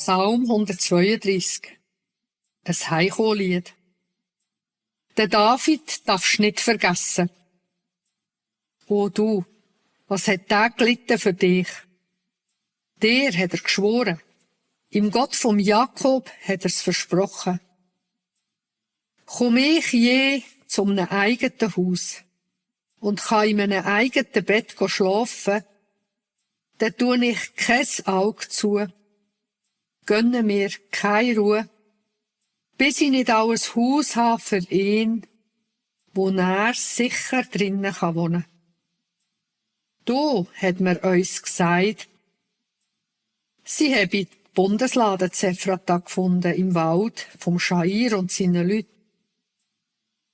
Psalm 132. Ein Heimkommen-Lied. Der David darfst nicht vergessen. O du, was hat der gelitten für dich? Dir hat er geschworen. Im Gott vom Jakob hat er's versprochen. Komm ich je zu einem eigenen Haus und kann in einem eigenen Bett schlafen, dann tue ich kein Auge zu, gönne mir keine Ruhe, bis ich nicht auch ein Haus habe für ihn, wo er sicher drinnen wohnen kann. Da hat man uns gesagt, sie habe die Bundeslade Ephrata gefunden im Wald vom Schair und seinen Leuten.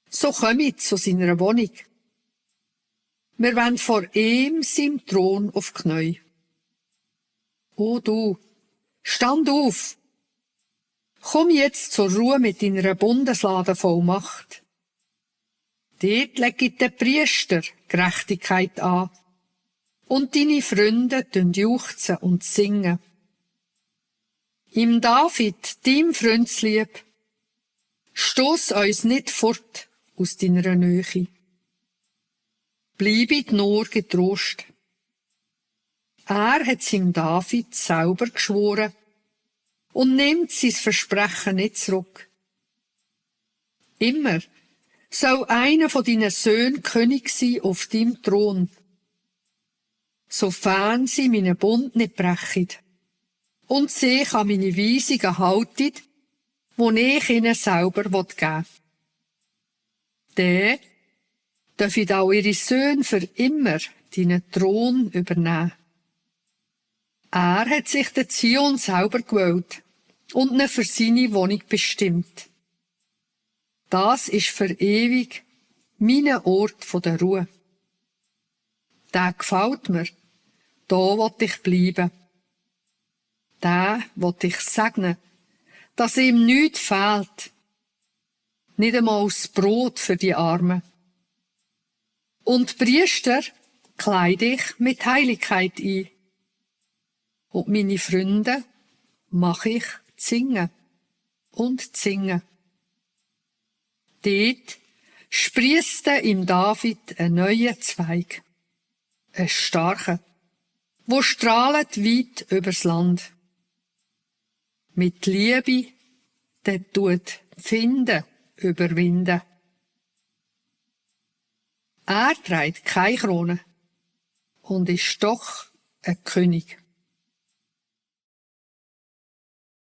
So komme ich zu seiner Wohnung. Wir wollen vor ihm seinem Thron auf Knie. O du, stand auf! Komm jetzt zur Ruhe mit deiner Bundeslade voll Macht. Dort legt der Priester Gerechtigkeit an und deine Freunde juchzen und singen. Im David, deinem Freundslieb, stoss uns nicht fort aus deiner Nähe. Bleibet nur getrost. Er hat seinem David selber geschworen und nimmt sein Versprechen nicht zurück. Immer soll einer von deinen Söhnen König sein auf deinem Thron, sofern sie meinen Bund nicht brechen und sich an meine Weisungen halten, die ich ihnen selber geben will. Dann dürfen auch ihre Söhne für immer deinen Thron übernehmen. Er hat sich den Zion selber gewählt und ihn für seine Wohnung bestimmt. Das ist für ewig mein Ort der Ruhe. Der gefällt mir, da will ich bleiben. Der will ich segnen, dass ihm nichts fehlt, nicht einmal das Brot für die Armen. Und die Priester kleide ich mit Heiligkeit ein. Und meine Freunde mache ich singen und singen. Dort spriesste im David ein neuer Zweig, ein starker, wo strahlt weit übers Land. Mit Liebe, der tut finden, überwinden. Er trägt keine Krone und ist doch ein König.